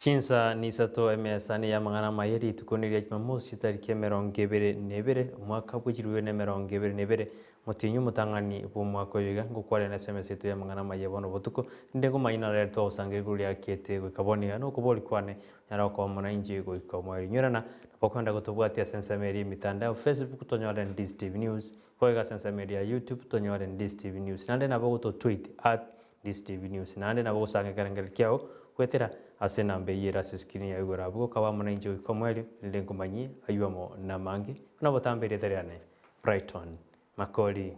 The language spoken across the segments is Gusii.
Chinsa nisato emesa ney'amang'ana amaya rituko neria Jumamosi chitariki 21 omwaka bwe 2022 Motienyi omotang'ani bw'omwaka oyo iga ngokwarera na SMS yaito y'amang'ana amaya bono botuko, rinde ngomanye narero twagosangereria igoro riakiete goika bono iga, nokobori kwane onyare gokoba amo nainche goika omoerio. Inyorana, nabo okogenda gotobwatia ase ensemo eria y'emitandao, Facebook tonyore Ndizi TV News, boigo ase ensemo eria ya YouTube tonyore Ndizi TV News, naende nabo ogototweet at Ndizi TV News, naende nabo ogosanga ekerengererio kiao goetera ase enamba eyio ere ase escreen yao igoro abwo, gokaba amo nainche goika omoerio, rinde nkomanyie aywo amo namange, buna botambe erieta riane. Brighton Makori.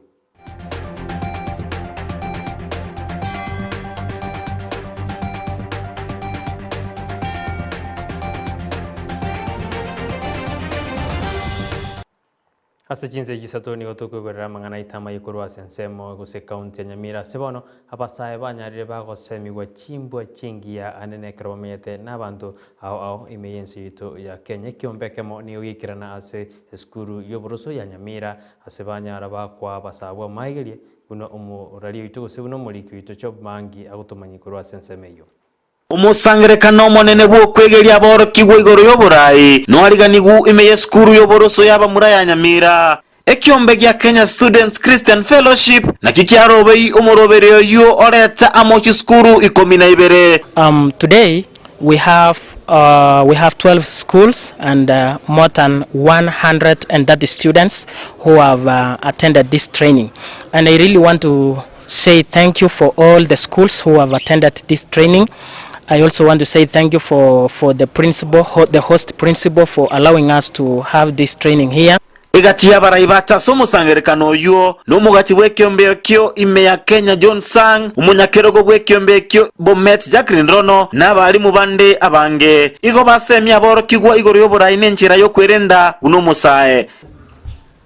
Ase chinsa echi isato nigo tokoigorera amang'ana aito amaye korwa ase ensemo gose ekaunti ya Nyamira ase bono abasae banyarire bagosemigwa chimbwa chingiya ande nekero bamenyete nabanto ao ao ime y'ense yaito ya Kenya. Ekiombe ekemo nigo geikerana ase Esukuru y'oboroso ya Nyamira ase banyara bakoa abasabwa amaigerie buna omoraria oito gose buna omoriki oito Job Mangi agotomanyia korwa ase ensemo eyio. Omosangererekano omonene bw'okwegeria aborokigwa igoro y'oboraai noariganigwe ime y'esukuru y'oboroso y'abamura ya Nyamira. Ekiombe gia Kenya Students Christian Fellowship nakio kiarobei omoroberio oyio oreta amo chisukuru 12. Today we have we have 12 schools and more than 130 students who have attended this training and I really want to say thank you for all the schools who have attended this training. I also want to say thank you for, for the principal, the host principal for allowing us to have this training here. Egati y'abarai bacha ase omosangererekano oyio nomogachi bw'ekeombe ekio ime ya Kenya John Sang, omonyakerogo bw'ekeombe ekio Bomet Jacqueline Rono na abalimu bande abange. Igo basemia aborokigwa igoro y'oborai na enchera y'okwerenda buna omosae.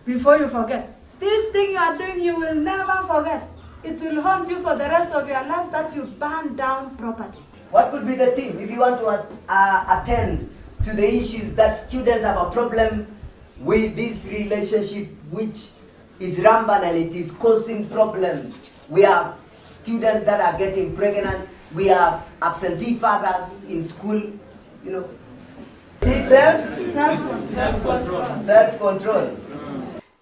Before you forget. This thing you are doing you will never forget. It will haunt you for the rest of your life that you burn down property. What could be the theme if you want to attend to the issues that students have a problem with this relationship which is rampant and it is causing problems. We have students that are getting pregnant. We have absentee fathers in school, you know. Self-control.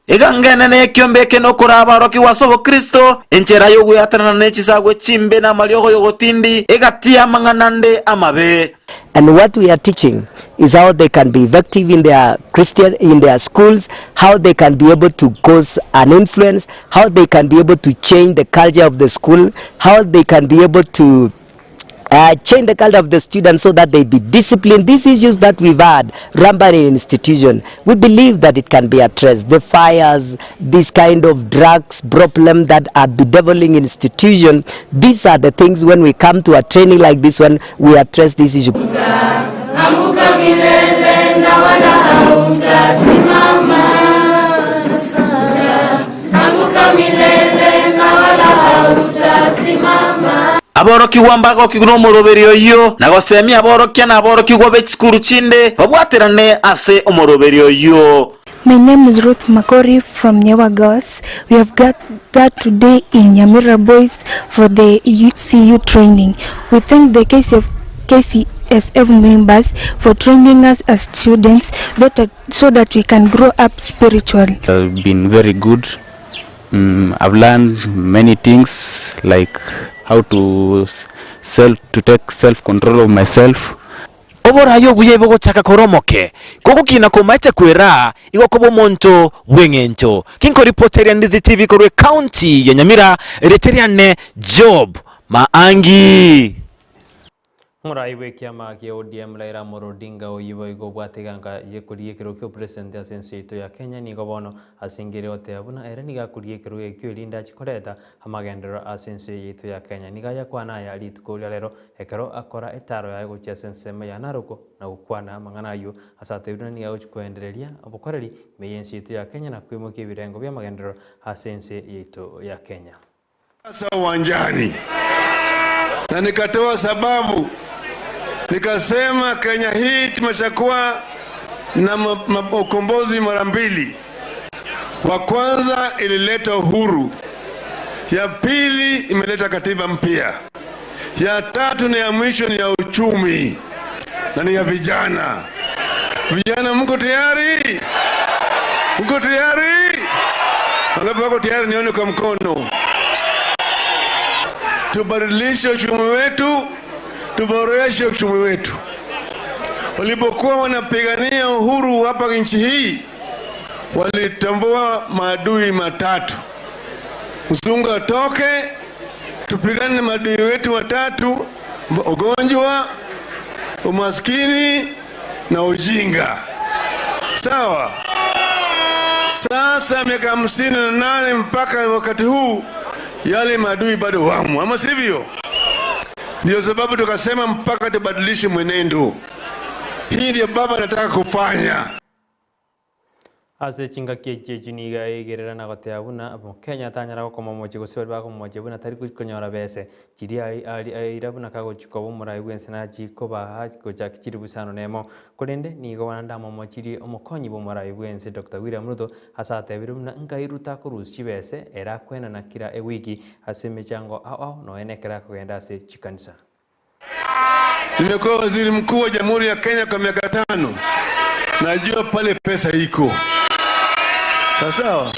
Eganga enene y'ekiombe eke nokora abarokigwa ase obokristo, enchera y'ogweatanana ne chisagwe chimbe na amariogo y'ogotindi, egati y'amang'ana ande amabe. And what we are teaching is how they can be effective in their Christian in their schools, how they can be able to cause an influence, how they can be able to change the culture of the school, how they can be able to change the culture of the students so that they be disciplined. These issues that we've had rampant in institution, we believe that it can be addressed. The fires, this kind of drugs problem that are bedeviling institution, these are the things when we come to a training like this one, we address this issue. Anguka milele na wala hautasimama. Anguka milele na wala hautasimama. Aborokigwa mbagokigwe nomoroberio oyio, na gosemia aborokia na aborokigwa be chisukuru chinde babwaterane ase omoroberio oyio. My name is Ruth Makori from Nyawa Girls. We have gathered today in Nyamira Boys for the CU training. We thank the KCF, KCSF members for training us as students that, so that we can grow up spiritually. Have been very good. I've learned many things like how to self to take self control of myself. Oboraai obuya ibogochaka kore omoke, kogokina komaete kwera, igo koba omonto bw'eng'encho. Kinkoripoteria Ndizi TV korwa ecounty ya Nyamira, erieta riane Job Maangi. Omorai bw'ekiama kia ODM Raila Amolo Odinga oyio boigo obwate eganka y'ekorigia ekerogo kia obopresident ase ense yaito ya Kenya nigo bono asingire goteba buna ere nigo akorigia ekerogo ekio erinde achie koreta amagenderero ase ense yaito ya Kenya. Nigo ayakwana aya rituko ria rero ekero akora etaro yaye gochia ase ensemo ya Narok na gokwana amang'ana ayio ase atebire buna nigo agochia koendereria obokoreri ime y'ense yaito ya Kenya na koimokia ebirengo bi'amagenderero ase ense yaito ya Kenya. Sasa uwanjani na nikatoa sababu, nikasema Kenya hii tumeshakuwa na ukombozi mara mbili. Wa kwanza ilileta uhuru, ya pili imeleta katiba mpya, ya tatu na ya mwisho ni ya uchumi. na ni ya vijana. Vijana, mko tayari? Mko tayari? Wangapi wako tayari? Nione kwa mkono. Tubadilishe uchumi wetu, tuboreshe uchumi wetu. Walipokuwa wanapigania uhuru hapa nchi hii, walitambua maadui matatu: mzungu atoke, tupigane na maadui wetu watatu, ugonjwa, umaskini na ujinga. Sawa. Sasa miaka 58 mpaka wakati huu yale maadui bado wamo, ama sivyo? Ndio sababu tukasema mpaka tubadilishe mwenendo. Hii ndio baba anataka kufanya. Ase chingaki echi echi nigo aigerera na goteba buna Omokenya tanyara gokoma omochie gose baria bakomochia buna tari konyora bese chiria aira buna kagochia koba omorai bwense nachie kobaha gochaki chiribu isano na emo. Korende nigo naende amomochirie omokonyi bwa omorai bwense Doctor William Ruto ase atebire buna nkai Ruto akorusia chibese ere akoenana kera ewiki ase emechango ao ao nonya na ekero akogenda ase chikanisa. Nimekuwa waziri mkuu wa Jamhuri ya Kenya kwa miaka 5. Najua pale pesa iko. Sawa sawa.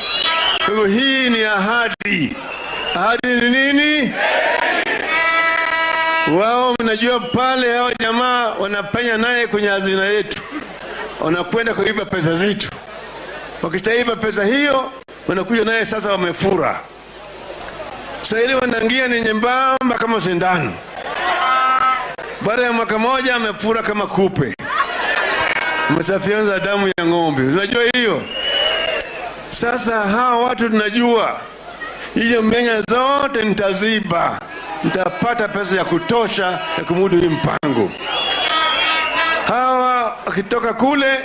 Kwa hivyo hii ni ahadi. Ahadi ni nini? Wao mnajua pale hawa jamaa wanapenya naye kwenye hazina yetu. Wanakwenda kuiba pesa zetu. Wakishaiba pesa hiyo wanakuja naye sasa wamefura. Sasa ile wanaingia ni nyembamba kama sindano. Baada ya mwaka moja amefura kama kupe. Amesafionza damu ya ng'ombe. Unajua hiyo? Sasa hawa watu tunajua hiyo menya zote nitaziba. Nitapata pesa ya kutosha ya kumudu hii mpango. Hawa akitoka kule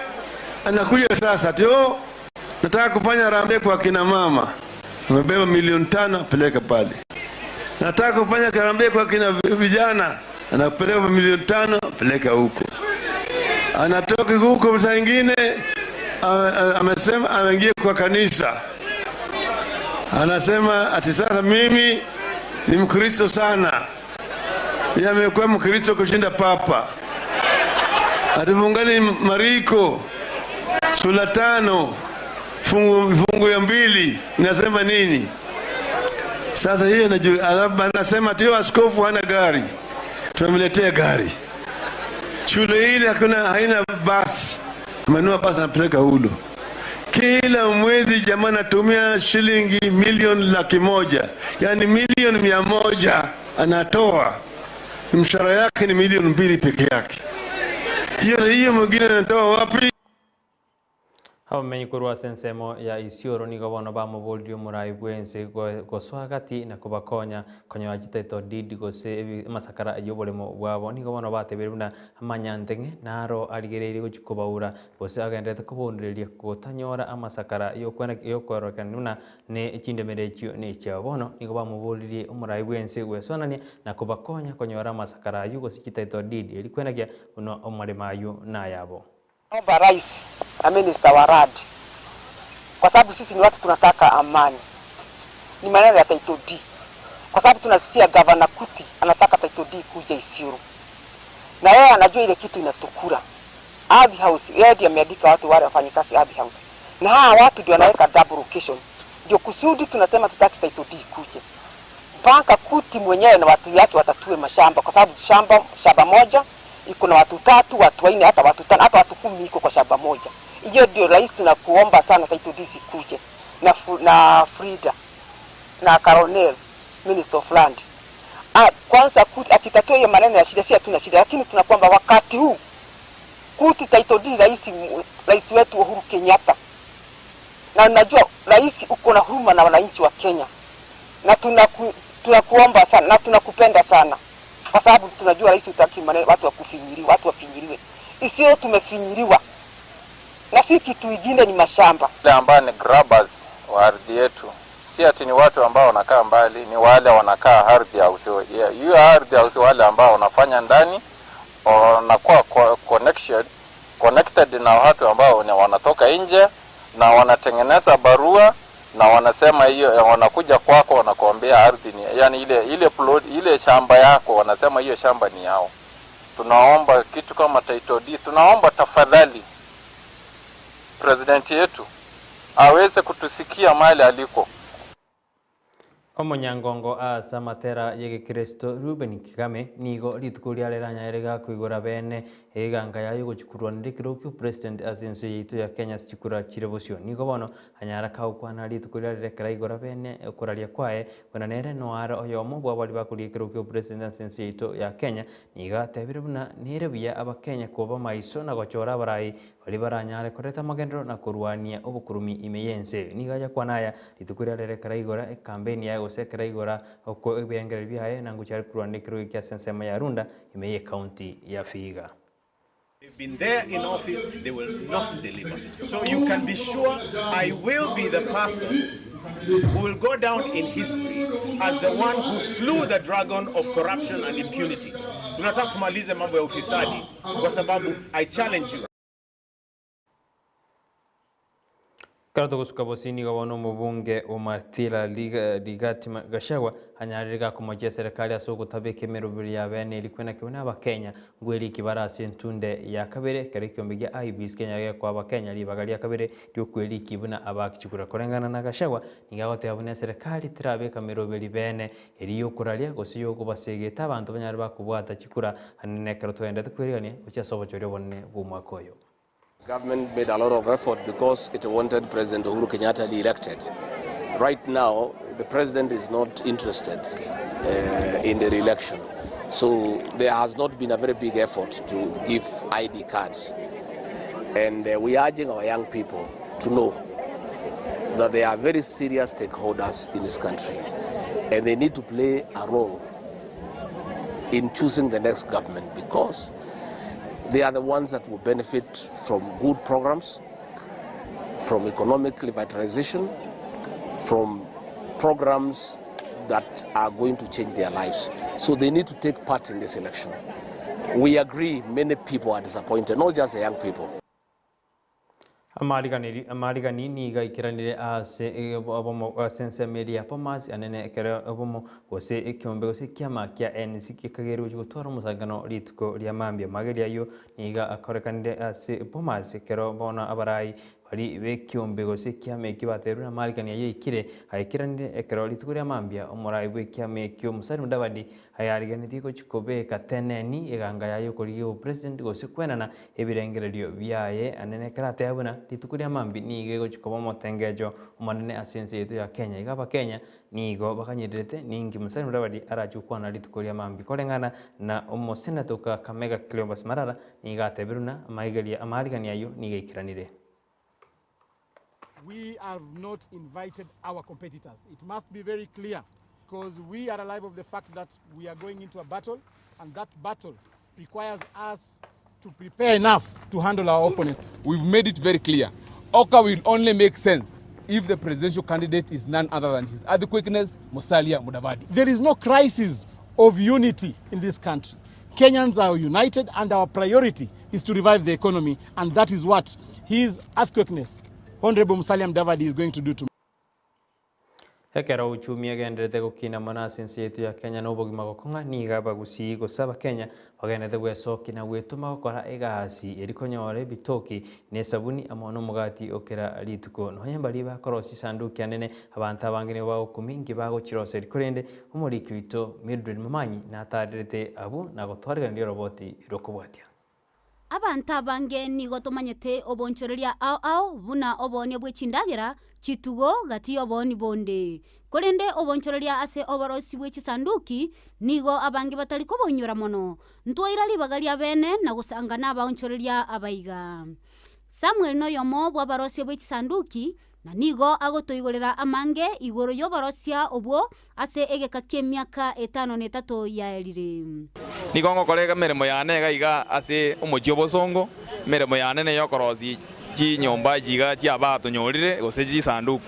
anakuja sasa ati, oh, nataka kufanya harambee kwa kina mama. Amebeba milioni 5 apeleka pale. Nataka kufanya harambee kwa kina vijana, anapeleka milioni 5 apeleka huko. Anatoka huko saa nyingine amesema ameingia kwa kanisa. Anasema ati sasa mimi ni Mkristo sana. Yeye amekuwa Mkristo kushinda Papa. Ati fungani Mariko sura 5 fungu ya 2 inasema nini? Sasa yeye anasema ati askofu hana gari. Tumemletea gari. Shule ile haina basi. Amenunua basi anapeleka Hulu. Kila mwezi jamaa anatumia shilingi milioni laki moja. Yaani milioni mia moja anatoa. Mshahara yake ni milioni 2 peke yake. Hiyo na hiyo mwingine anatoa wapi? Abamenyi korwa ase ensemo ya Isiolo nigo bono bamoboririe omorai bwense gosoa gati na kobakonya konyoa chititle deed gose amasakara y'oboremo bwabo. Nigo bono batebire buna amanyanteng'e naro arigereirie gochia kobaura gose agenderete kobonereria gotanyora amasakara y'okwerekana buna ne chindemero echio ne echiabo. Bono nigo bamoboririe omorai bwense gwesonania na kobakonya konyora amasakara aywo gose chititle deed eri kwenakia buna omoremo aywo nayabo. Naomba rais na minister wa RAD, kwa sababu sisi ni watu tunataka amani. Ni maneno ya title deed, kwa sababu tunasikia Governor Kuti anataka title deed kuja Isiolo, na yeye anajua ile kitu inatukura. Ardhi House, yeye ndiye ameandika watu wale wafanyikazi Ardhi House, na hawa watu ndio wanaweka double location. Ndio kusudi tunasema tutaki title deed kuje. Mpaka Kuti mwenyewe na watu yake watatue mashamba, kwa sababu shamba moja iko na watu 3, watu 4, hata watu 5, hata watu 10 iko kwa shamba moja. Hiyo ndio rais tunakuomba sana title deed ikuje. Na Frida na Colonel Minister of Land. Kwanza Kuti akitatua hiyo maneno ya shida, si hatuna shida, lakini tunakuomba wakati huu Kuti title deed rais wetu Uhuru Kenyatta. Na unajua rais uko na huruma na wananchi wa Kenya. Na tunakuomba sana na tunakupenda sana. Kwa sababu tunajua rais hutaki maneno watu wakufinyiriwe, watu wafinyiriwe. Isiyo tumefinyiriwa. Na si kitu kingine ni mashamba. Wale ambao ni grabbers wa ardhi yetu, si ati ni watu ambao wanakaa mbali, ni wale wanakaa ardhi house. Yeah, hiyo ardhi house wale ambao wanafanya ndani wanakuwa connected na watu ambao ni wanatoka nje na wanatengeneza barua na wanasema hiyo, wanakuja kwako wanakuambia ardhi ni, yani ile, ile plot, ile shamba yako wanasema hiyo shamba ni yao. Tunaomba kitu kama title deed, tunaomba tafadhali president yetu aweze kutusikia mahali aliko. Omonyangongo ase amatera y'egekristo Reuben Kigame nigo rituko riare ranyare gakoigora bene eganga yaye gochia korwanera ekerogo ki'opresident ase ense yaito ya Kenya ase chikura chire bosio. Nigo bono anyara kagokwana rituko riarire ekero aigora bene okoraria kwaye buna nere noare oyomo bw'abaria bakoria ekerogo ki'opresident ase ense yaito ya Kenya. Nigo atebire buna nere buya abakenya koba maiso na gochora abarai baria baranyare koreta amagenderero na korwania obokurumi ime y'ense. Nigo ayakwana aya rituko riarere ekero aigora ekampeni yaye gose ekero aigora oko ebirengererio biaye na ngochia are korwania ekerogo eke ase ensemo ya Runda ime y'ecounty ya Vihiga. They've been there in office, they will not deliver. So you can be sure I will be the person who will go down in history as the one who slew the dragon of corruption and impunity. Tunataka tumalize mambo ya ufisadi kwa sababu I challenge you. Ekero togosuka bosio nigo bono omobunge o Mathira Rigathi Gachagua anyarire gakomochia eserekari ase ogotabeka emeroberi ya bene eria kwenakigwa na abakenya ngweriki bare ase entunde ya kabere ekero ekiombe gia IEBC kenyare gekoa abakenya ribaga ria kabere riokweriki buna abakichukura koreng'ana na Gachagua nigo agoteba buna eserekari terabeka meroberi bene eria yokoraria gose yokobasegeta abanto banyare bakobwata chikura anene ekero toendete kwerigania gochia ase obochori obonene bw'omwaka oyo. Government made a lot of effort because it wanted President Uhuru Kenyatta re-elected. Right now, the president is not interested uh, in the re-election. So there has not been a very big effort to give ID cards. And uh, we are urging our young people to know that they are very serious stakeholders in this country and they need to play a role in choosing the next government because they are the ones that will benefit from good programs, from economic revitalization, from programs that are going to change their lives. So they need to take part in this election. We agree many people are disappointed, not just the young people. Amaarigani nigo aikeranire ase obomo ase ensemo eria ya Bomas anene ekero obomo gose ekeombe gose ekiama kia NC gekageirwe gochia gotwara omosangano rituko ria mambia. Amageri ayio nigo akorekanire ase Bomas ekero bono abarai baria b'ekeombe gose ekiama ekio batebirie buna amaarigani ayio aikire aikeranire ekero rituko ria mambia omorai bw'ekiama ekio Musalia Mudavadi Ayarigenetie gochia kobeka teneni eganga yaye okorigia obopresident gose kwenana ebirengererio biaye anene ekero ateba buna rituko ria mambia nigo egochia koba omotengecho omonene ase ense yaito ya Kenya. Iga abakenya nigo bakanyererete ninki Musalia Mudavadi arachie gokwana rituko ria mambia. Koreng'ana na omosenator o Kakamega Cleophas Malala nigo atebire buna amaigeria amaarigani ayio nigo aikeranire. We have not invited our competitors. It must be very clear because we are alive of the fact that we are going into a battle and that battle requires us to prepare enough to handle our opponent. We've made it very clear. Oka will only make sense if the presidential candidate is none other than his adequateness, Musalia Mudavadi. There is no crisis of unity in this country. Kenyans are united and our priority is to revive the economy and that is what his earthquakeness, Honorable Musalia Mudavadi is going to do tomorrow. Ekero uchumi egendererete gokina mono ase ense yaito ya Kenya na obogima gokong'a, nigo abagusii gose abakenya bagendererete gwesokia na gwetoma gokora egasi eri konyora ebitoki na esabuni amo nomogati o kera rituko. Nonya mbaria bakorosia chisanduki anene, abanto abange nigo bagokumia inki bagochiroseria korende Omoriki oito Mildred Momanyi natarerete abwo na gotwariganiria oroboti rw'okobwatia. Abanto abange nigo tomanyete obonchoreria ao ao buna oboonia bwe chindagera, chitugo, gati y'oboonia bonde. Korende obonchoreria ase oborosi bwe chisanduki nigo abange batari kobonyora mono. Ntwaira ribaga ria bene na gosanga nabaonchoreria abaiga. Samuel noyomo bw'abarosia bwe chisanduki, Na nigo agotoigorera amange igoro y'oborosia obwo ase egeka ki'emiaka etano na etato yaerire. Nigo ngokora emeremo yane iga iga ase omochie obosongo, emeremo yane ney'okorosia chinyomba echi iga chi'abatonyorire, gose chisanduku.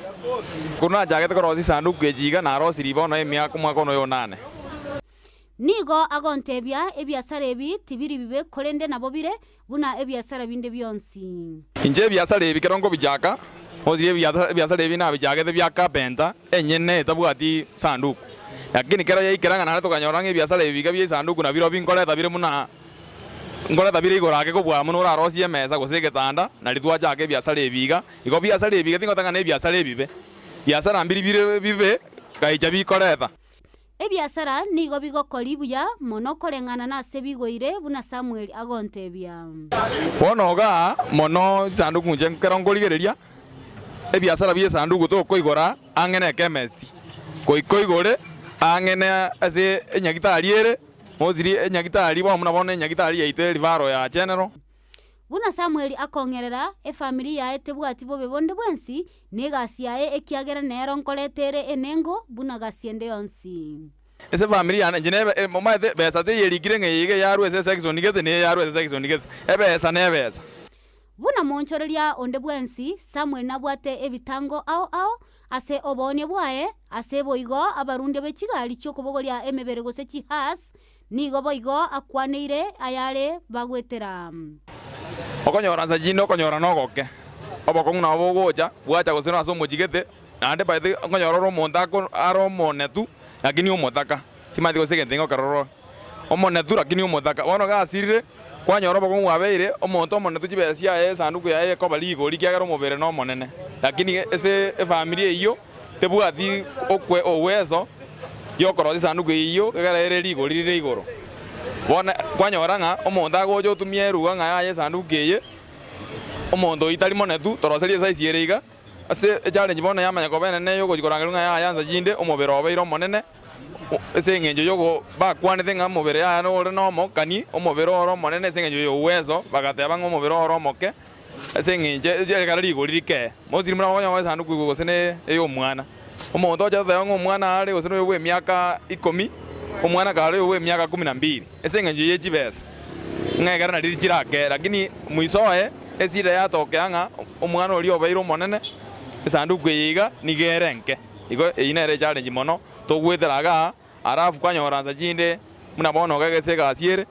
Korwa nachagete korosia chisanduku echi iga, narosirie bono emiaka omwaka one oyo onane. Nigo agontebia, Ebiasara ebi tibiri bibe, korende nabo bire buna ebiasara binde bionsi. Inche ebiasara ebi kero nkobichaka, osirie ebiasara ebi nabichagete bia carpenter enyene etabwati sanduku. Lakini kero yaikera ng'a naende tokanyora ng'a ebiasara ebi biga bia esanduku nabirobio binkoreta bire buna. Nkoreta bire igoro ake kobua amo norarosie emesa gose egetanda, nario twachaka ebiasara ebi iga. Igo biasara ebi iga tingoteba ng'a nebiasara ebibe, biasara mbiri bire bibe gaicha bikoreta. Ebiasara nigo bigokori buya mono koreng'ana nase bigoire buna Samweli agontebia. Bono igaa mono chisanduku inche ekero nkorigereria, ebiasara bi'esanduku tokoigora ang'e na ekemesti, goika oigore ang'e na ase enyagitari ere, mostly enyagitari bono buna bono enyagitari yaito erivaro ya General. Buna Samweli akong'erera, efamiri yaye tebwati bobe bonde bwensi, na egasi yaye ekiagera nero nkoreta ere enengo buna gasi ende yonsi. Ase efamiri yane inche nebe momaete besa teyerikire ng'a eye iga yarwa ase esection gete na eye yarwa ase esection gete, ebesa na ebesa. Buna moonchoreria onde bwensi, Samweli nabwate ebitango ao ao ase oboonia bwaye, ase boigo abarundia be chigari chi'okobogoria emebere gose chihas, Nigo boigo akwaneire ayare bagwetera. Okonyora nsa chinde okonyora nogoke, obokong'u nabo bogocha bwacha gose ase omochigete, naende by the way okonyora ore omonto ako are omonetu lakini omotaka, timanyeti gose egento eke ngokerora ore. Omonetu lakini omotaka, bono gasirire, kwanyora obokong'u bwabeire, omonto omonetu chibesa chiaye esanduku yaye ekoba rigori ekiagera omobere nomonene, lakini ase efamiri eyio. Tebwati okwe ogweso y'okorosia esanduku eyio, ekero ere rigori rire igoro. Bono kwanyora ng'a omonto agocha otumia eruga ng'a yaya esanduku eye, omonto oyio tari monetu, toroserie esaisi ere iga, ase echallenge bono yamanya koba enene yogochia korangerigwa ng'a yaya nsa chinde omobere obeire omonene, ase eng'encho yogo bakwanete ng'a omobere yaya nore nomokani, omobere ore omonene ase eng'encho y'ogweso, bagateba ng'a omobere ore omoke. Ase engencho ekero rigori rike, mosiri buna okonyora esanduku igoro gose ne ey'omwana. Omonto ocha goteba ng'a omwana are gose noyo bw'emiaka ikomi, omwana kare oyo bw'emiaka kumi na mbili, ase engencho ye chibesa, ng'a ekero nario chirake. Lakini mwiso oye esida yatokea ng'a omwana oria obeire omonene, esanduku eye iga nigo ere enke. Igo eyio nere echallenge mono togoetera igaa. Alafu kwanyora nsa chinde buna bono iga egese egasi ere,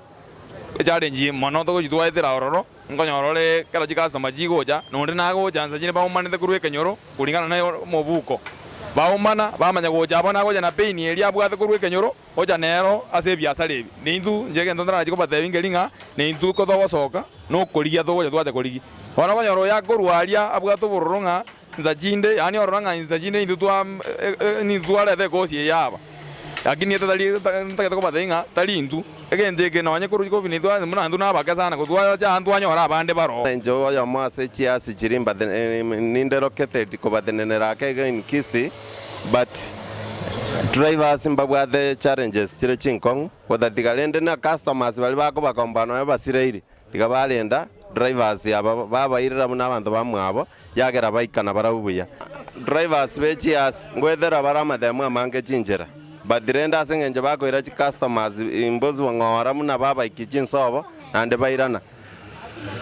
echallenge mono togochitwaetera ororo, nkonyora ore ekero chicustomer chigocha, na onde nagocha nsa chinde baumanete korwa ekenyoro kulingana na omobuko. Baumana, bamanya gocha abwo nagocha na pain eria abwate korwa ekenyoro, ocha nero ase ebiasara ebi. Naintwe inche egento ntarachie kobatebia nkeri ng'a, naintwe ko togosoka, nokorigia togocha twacha korigia. Bono okonyora oyo akorwa aria abwate obororo ng'a. Insa chinde, yaani orora ng'a insa chinde intwe twa nintwe twareta ekosi eye aba, lakini etari ntagete kobatebia ng'a tari intwe, egento eke nonye korwa rikobi naintwe buna intwe nabake sana ko twacha aa ntwanyora abande baroo. Inche oyomo ase chiasi chiria mbatene ninde located kobatenenera ake iga in Kisii, but drivers mbabwate challenges chire chinkong'u, gotatiga rende na customers baria bakobakomboa nonya basireiri. Tiga barenda drivers aba babairera buna abanto bamwabo, yagera baikana barabwo buya. Drivers be chias ngoetera bare amatemu amange chinchera, but rende ase eng'encho bakoira chicustomers imbosibwa ng'ora buna babaikia chinsobo naende bairana.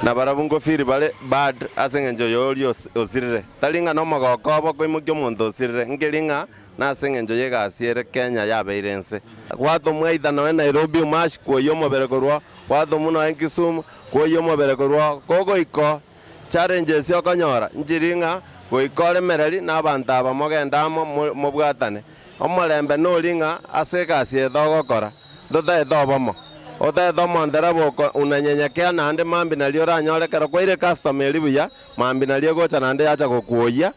Nabarabwo ngofeel bare bad ase eng'encho yoria osirire. Tari ng'a nomogoko obo koimokia omonto osirire, nkeri ng'a Nase engencho y'egasi ere Kenya yabeire ense. Gwatomwa either noe Nairobi Umash kwoyia omobere korwa gwatomwa noe Kisumu kwoyia omobere korwa kogoika challenges okonyora nchiri ng'a goika oremereri na abanto aba mogende amo mobwatane. Omorembe nori ng'a ase egasi eye togokora ntotaete obomo. Otaete omontereba oko unanyenyekea naende mambia nario oranyore ekero kwaire customer eria buya mambia nario egocha naende yacha gokwoyia.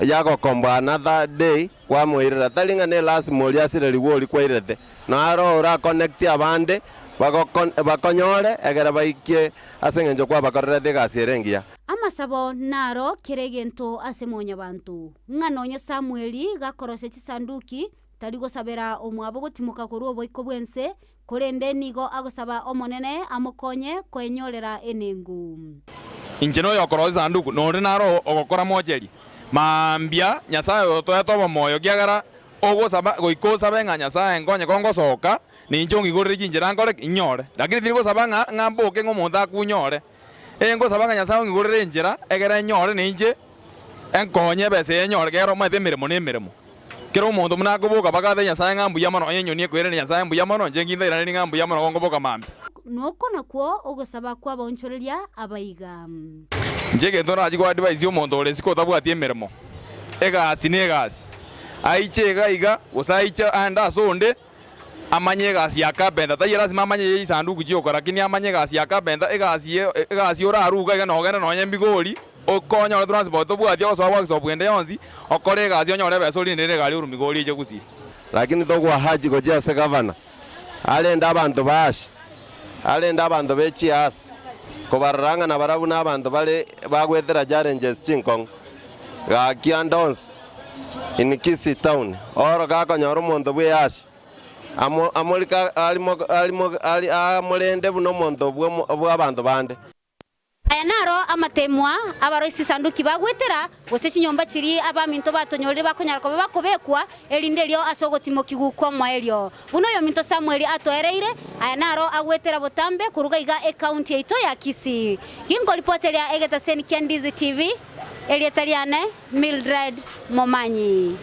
Yagokomboa another day kwamoirera tari ng'a ne lasima oria asirerigwe oria kwairete naro ora connect abande bakonyore egere baikie ase eng'encho kwabakorerete egasi ere engiya. Amasabo naro kera egento ase mwanyabanto, ng'a nonye Samweli gakorosia chisanduki, tari gosabera omwabo gotimoka korwa oboiko bw'ense, korende nigo agosaba Omonene amokonye koenyorera enengo. Inche noyokorosia esanduku, na onde naro ogokora mocherie. Mambia Nyasae oyo otoete obomoyo, ekiagera ogosaba goika osabe ng'a Nyasae nkonye kongosoka, ninche ong'igorere chinchera nkore ki? Inyore. Lakini tindi gosaba ng'a ng'a mboke ng'a omonto akunyore. Ee ngosaba ng'a Nyasae ong'igorere enchera, egere nyore ninche enkonye ebesa eye nyore, ekero omanyete emeremo na emeremo. Kera omonto buna akoboka bagatebia Nyasae ng'a mbuya mono, onye enyoni ekoiraneria Nyasae mbuya mono, inche ngintairanerie ng'a mbuya mono gonkoboka mambia. Noko nakwo ogosaba kw'abaonchoreria abaiga. Inche egento nachie ko advise omonto ore isiko otabwati emeremo, egasi na egasi, aiche iga iga gose aiche aende ase onde. Amanye egasi ya carpenter, taiyo lasima amanye eye chisanduku chioka, lakini amanye egasi ya carpenter, egasi ye egasi orarue iga iga nogende nonye mbigori, okonyore transport tobwati ogosoa workshop ende yonsi, okore egasi onyore ebesa orinde egari orwe migori eche gusii. Lakini togwa haji gochia ase gavana, arende abanto ba Ashi, arende abanto be chiasi, kobarora ng'a nabarabwo nabanto bare bagwetera challenges chinkong'u. Gaki ande onsi in Kisii town, oro gakonyora omonto bwe Ashi, amo amorika arimo arimo ari amorende buna omonto bw'omo bw'abanto bande. Aya naro amateemwa abaroisia Esanduki bagwetera, gose chinyomba chiria abaminto batonyorire bakonyara koba bakobekwa, erinde erio ase ogotimokigwa kw'omoerio. Buna oyominto Samweli atoereire, aya naro agwetera botambe koruga iga ekaunti yaito ya Kisii. Ginkoripoteria egetaseni kia Ndizi TV, erieta riane Mildred Momanyi.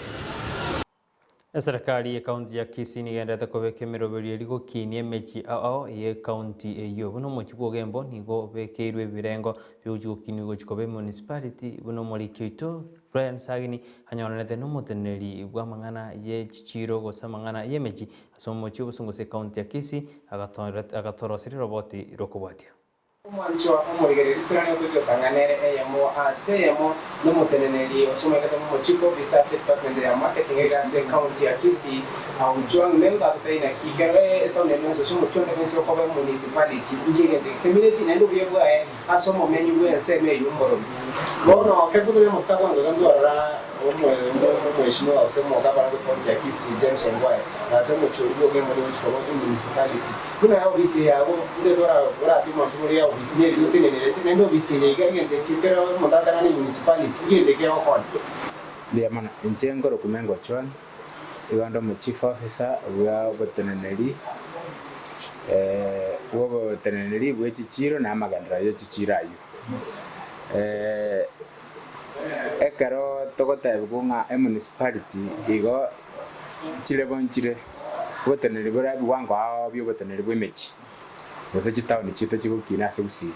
Eserekari y'Ekaunti ya Kisii nigenderete kobeka emeroberio eria gokinia emechie ao ao y'Ekaunti eyio. Buna omochie bw'Ogembo nigo obekeirwe ebirengo biogochia gokinigwa gochia koba emunicipality buna omoriki oito Brian Sagini anyoranete nomoteneneri bw'amang'ana ye chichiiro gose amang'ana y'emechie ase omochie obosongo ase Ekaunti ya Kisii agatoroseria roboti rokobwatia. Omwanchwa omorigereria torane gotochosang'a nere eyemo ase eyemo nomoteneneri osomekete bw'omo Chief Officer ase edepartment ya Marketing iga ase ecounty ya Kisii Aujwang Melba atotebie naki kero etown ende yonsi ase omochie onde bwensi okoba emunicipality inki egento eke kemineti naende obuya bwaye ase omomenyi bw'ensemo eywo mborobi. Bono kebutore amafuta bwango iga ntwarora Omweshimiwa gose omogabana bw'ecounty ya Kisii James Ongwae nate omochie oyio bw'Ogembo nigo ogochia koba emunicipality. Buna ofisi eye agwo, intwe toratime omochie bore ofisi neri otenenerete, naende ofisi eye iga egento ekio kero omonto atang'ane emunicipality, egento ekio egokonya. Mbuya mono. Inche nkorokwa Mengo Ochwang, igo nde omo chief officer bwa oboteneneri bwa oboteneneri bwe chichiiro na amagenderero ye chichiiro aywo. Ekero togotebigwa ng'a emunicipality igo chilevel nchire, oboteneneri bore ebiwango ao bia oboteneneri bwa emechie, gose chitown chiaito chigokina ase gusii.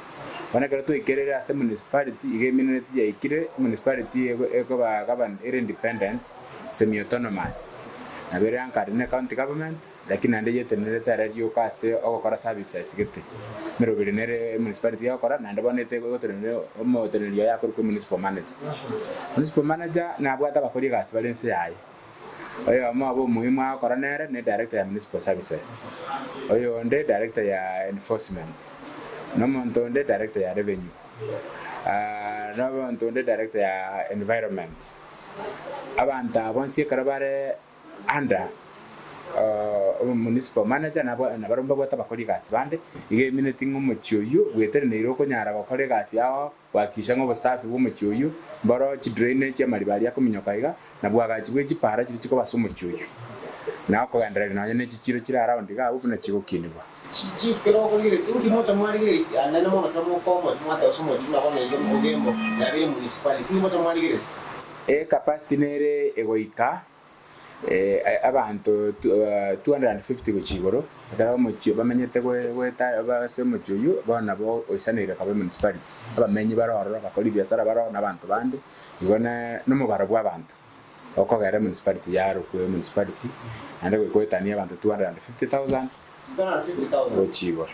Bono ekero twaikerire ase municipality iga eminereti yaikire, emunicipality ego ekoba governed ere independent, semi autonomous, nabo ere anchored ne county government. Lakini naende yetenenerete are rioka ase ogokora services gete. Emeroberi nere emunicipality egokora naende bono ete egotenenera omoteneneri oye akorokwa emunicipal manager. Municipal manager nabwate abakori egasi bare inse yaye. Oyomo obo omuhimu agokora nere ne director ya municipal services, oyonde director ya enforcement, na omonto onde director ya revenue, na omonto onde director ya environment. Abanto aba bonsi ekero bare Under omomunicipal manager nabo nabarabwo mbabwate abakori egasi bande, iga emineti ng'a omochie oyio bweteneneire okonyara gokora egasi yao gohakikisha ng'a obosafi bwa omochie oyio mboro chidrainage amariba aria akominyoka iga na bwagachi bwe chipara chiria chikoba ase omochie oyio na okogendereria nonye ne chichiro chire around iga abwo buna chigokinigwa. Chief kero okorigereria inki mocha mwarigereria anene mono kero mokoa omochie mwateba ase omochie buna bono iga Ogembo yabeire municipality inki mocha mwarigereria? Ecapacity nere egoika abanto 250 gochia igoro, ekero omochie bamenyete goeta ase omochie oyio, bono nabo oisaneire koba emunicipality. Abamenyi bare ororo, abakori ebiasara bare ororo na abanto bande, igo nomobaro bw'abanto okogera emunicipality yarokwa emunicipality, naende goika oetanie abanto 250,000. 250,000. Gochia igoro,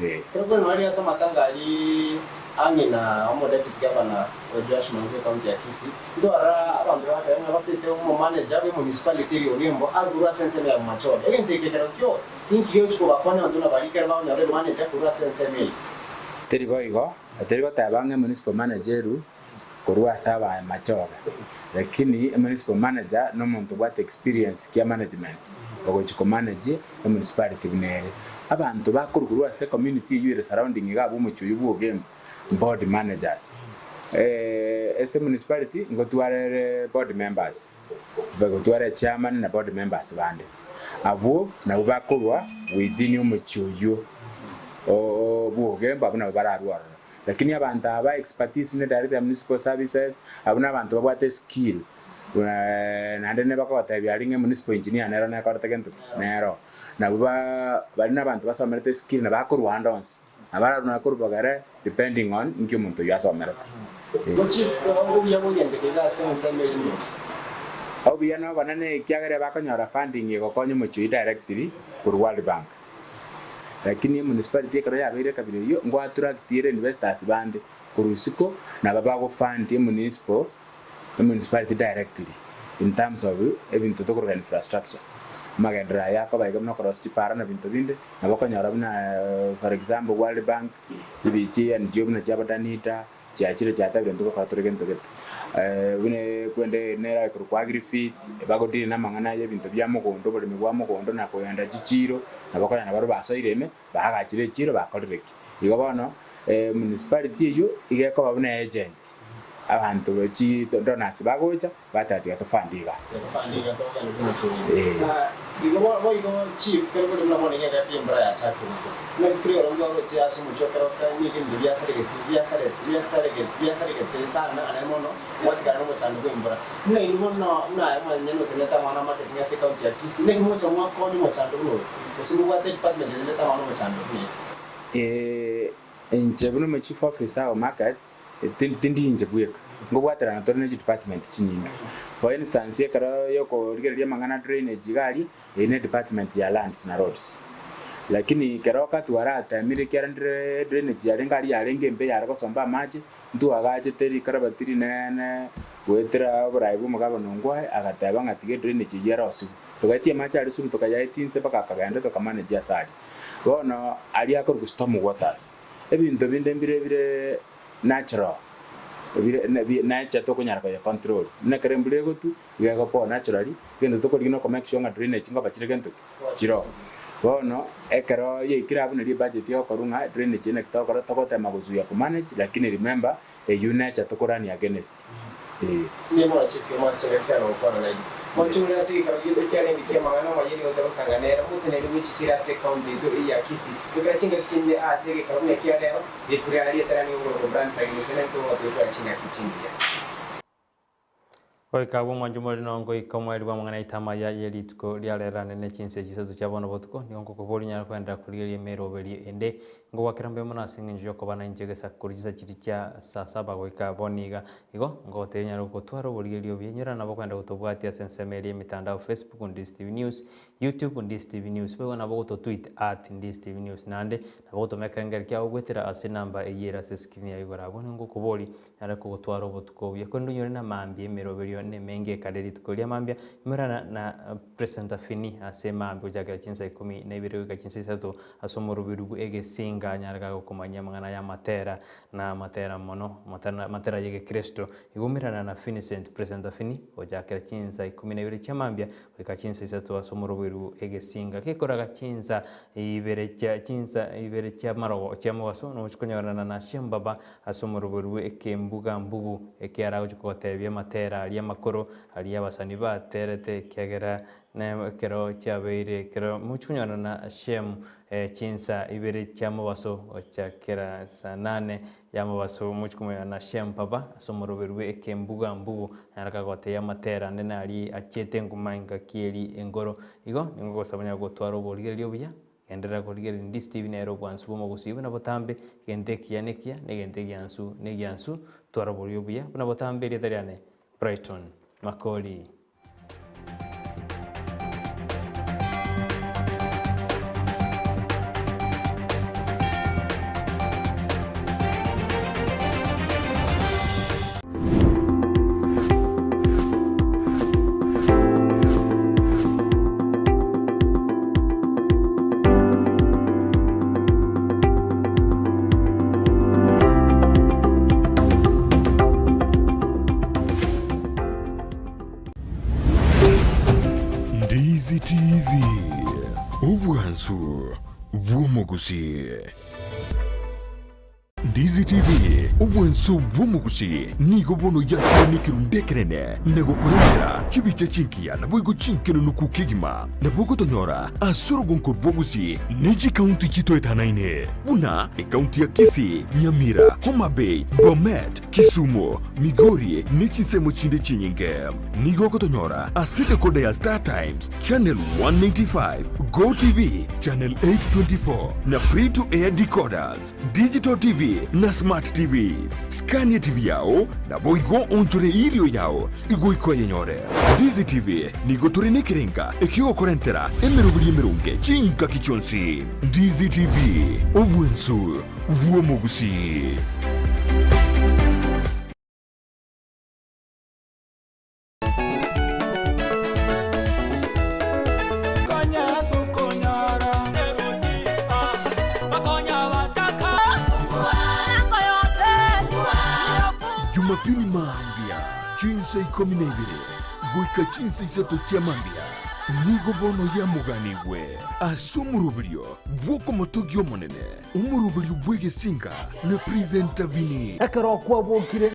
ee. Ekero kwenu aria ase amatanga aria ang'e na omo deputy governor o Joash Mwangi e county ya Kisii, ntwarora abanto bagateba ng'a batete omo manager bwe municipality eria Ogembo arurwe ase ensemo ya Bomachoge. Egento eke ekero kio inki gegochia kobakonya abanto buna baria ekero bakonyora emanager korwa ase ensemo eyio? Teri boigo, teri goteba ng'a emunicipal manager erwe korwa ase abamachoge, lakini emunicipal manager nomonto obwate experience kia management ogochia ko manage emunicipality buna ere. Abanto bakorwa korwa ase ecommunity eywo ere surrounding iga abwo omochie oywo bwa Ogembo, board managers. Ase emunicipality ngotwara ere board members, bagotwara echairman na board members bande. Abwo nabwo bakorwa within omochie oywo bwa Ogembo abwo nabo bararwe ororo. Lakini abanto aba expertise buna director ya municipal services, abwo nabanto babwate skill naende nebakogotebia aria ng'a municipal engineer nero nekorete gento ki? Nero. Nabwo ba baria nabanto basomerete skill na bakorwa ande onsi. Nabo ararwe nakorwa bogere depending on inki omonto oyio asomerete. Igo chief, obuya bw'egento eke iga ase ensemo eyio ndoki? Obuya nobonene ekiagera bakonyora funding egokonya omochie oyio directly. Korwa World Bank. Lakini emunicipality ekero yabeire ekabira eyio, ngo attract ere investors bande korwa isiko nabo bago fund emunicipal emunicipality directly in terms of ebinto tokoroka infrastructure. Amagenderero aya akoba iga buna okorosia chipara na binto binde, nabo okonyora buna for example World Bank, chibi chi NGO buna chiabo Danida, Chiachire chiatabire ntogokora tore gento gete. Buna ekwende nere ekorokwa Agrifit, bagodire namang'ana y'ebinto bia mogondo, oboremi bwa mogondo na koyanda chichiiro, nabo konya nabarabwo basoire ime, baagachire echiiro bakorire ki. Igo bono municipality eyio iga ekoba buna agent, abanto chi donors bagocha, Bateba tiga tofande iga. Tiga tofande iga togende buna chonye. Igo boigo chief kero kore buna bono iga egati embura yachakire gotwa. Buna rituko ri'oro ndwaroche ase omochie o Keroka nigo ebinto biasaregete biasarete biasarege biasaregete sana anene mono gwatigana nomochando bw'embura. Buna inwe bono buna aye omonyene otenenete amang'ana a marketing ase ecounty ya Kisii naki mogocha mwakonya omochando buna oyo? Gose mobwate edepartment etenenete amang'ana omochando buna eye? Inche buna omo chief officer o market tindi inche bweka, nkobwaterana tore ne chidepartment chinyinge. For instance ekero yokorigereria amang'ana a drainage iga aria, eyio ne department ya lands na roads. Lakini ekero katwaratemire ekiagera ndire drainage yarenge aria yarenge embe yare gosomba amache, ntwagachete rikarabati rinene goetera oboraai bwa omogabana Ongwae agateba ng'a tiga edrainage eyio erosiwe. Togaetia amache aria suru tokayaetia inse mpaka akagenda tokamanage ase aria. Bono aria akorokwa storm waters. Ebinto binde mbire bire natural, bire nature tokonyara koye control. Buna ekero embura egotwa, iga egopoa naturally, egento tokorigia noko make sure ng'a drainage nkoba chire gento ki? Chiroo. Bono ekero yaikire abwo nario ebudget egokorwa ng'a drainage eye naki togokora, togotema gozuia ko manage lakini remember Eyio necha tokorania against ee. Nigo nachete omwase gachia gokwana nainche. Mochung'ure ase egeikaro giaito kiarenge ki'amang'ana amaya nigo togosanga nere, omoteneneri bwe chichiiro ase ekaunti yaito eye ya Kisii. Goikera chingaki chinde ase egeikaro buna ekia rero, rituko riane rietera nigo nkorokwa Brian Sagini Senene togotebia tware chingaki chingiya. Goika agwo omwancho more nongoika omoerio bw'amang'ana aito amaya ye rituko ria rero ande ne chinsa chisato chia bono botuko, nigo ngokoboria onyare koenderera korigereria emeroberio ende. Ngogwakera mbuya mono ase engencho y'okoba nainche egesaku korwa chinsa chiria chia saa saba goika bono iga. Igo, ngogotebia onyare gotwara oborigereria obuya, inyora nabo okoenda gotobwatia ase ensemo eria y'emitandao Facebook, Ndisi TV News, YouTube, Ndisi TV News, boigo nabo ogototweet at Ndisi TV News. Naende nabo ogotoma ekerengerio kiago goetera ase enamba eyio ere ase escreen yago igoro abwo. Nigo ngokoboria Nare kogotwara obotuko obuya, korende onyore na mambia emeroberio nemenge ekare rituko ria mambia, imerana na Presenter Fini ase mambia gochakera chinsa ikomi na ibere goika chinsa isato ase omoroberio bwe egesinga anyare gagokomanyia amang'ana ya amatera na amatera mono amatera amatera yegekristo. Igo umerana na Finicent Presenter Fini gochakera chinsa ikomi na ibere chia mambia goika chinsa isato ase omoroberio egesinga gekoraga chinsa ibere chia chinsa ibere chia marogo chia mobaso nogochia konyorana na Shembaba Ase omorobori bw'ekembuga-mbugu ekiara agochia kogotebia amatera aria amakoro, aria abasani baterete, ekiagera ekero chiabeire ekero mochia konyorana na Shemu chinsa ibere chia mobaso gochakera saa nane ya mobaso mochie komonyorana na Shemu baba ase omoroberi bw'ekembuga-mbugu, naro kagotebia amatera ande naria achiete enguma engaki eria engoro. Igo nigo ngogosaba onye gotwara oborigereria obuya. Genderera korigereria Ndisi TV nere obwansu bw'omogusii buna botambe, egento ekiya nekiya, na egento egiansu negiansu, twara oboria obuya buna botambe erieta riane Brighton Makori. Ndizi TV, obwansu bw'omogusii. Ndizi TV, obwanso bw'omogusii, nigo bono yakire nekerundu ekenene na gokorentera chibicha chingiya naboigo chinkenenuku kegima. Nabo ogotonyora ase orogonko rwa Gusii ne chikaunti chitoetanaine buna ekaunti ya Kisii, Nyamira, Homa Bay, Bomet, Kisumu, Migori ne chinsemo chinde chinyinge. Nigo ogotonyora ase decoder ya Star Times, Channel 185, Go TV, Channel 824 na Free to Air decoders. Digital TV. LCD na Smart TVs. Scan etv yao naboigo oonchore erio yao igoika oyenyore. Ndizi TV nigo tore nekerenga ekiogokorentera emeroberi emeronge chingaki chionsi. Ndizi TV, obwensu bw'omogusii. Jumapili mambia chinsa ikomi na ibere goika chinsa isato chia mambia nigo bono yamoganigwe ase omoroberio bw'okomotogia Omonene, omoroberio bw'egesinga na Presenter Vinny. Ekero kwabokire.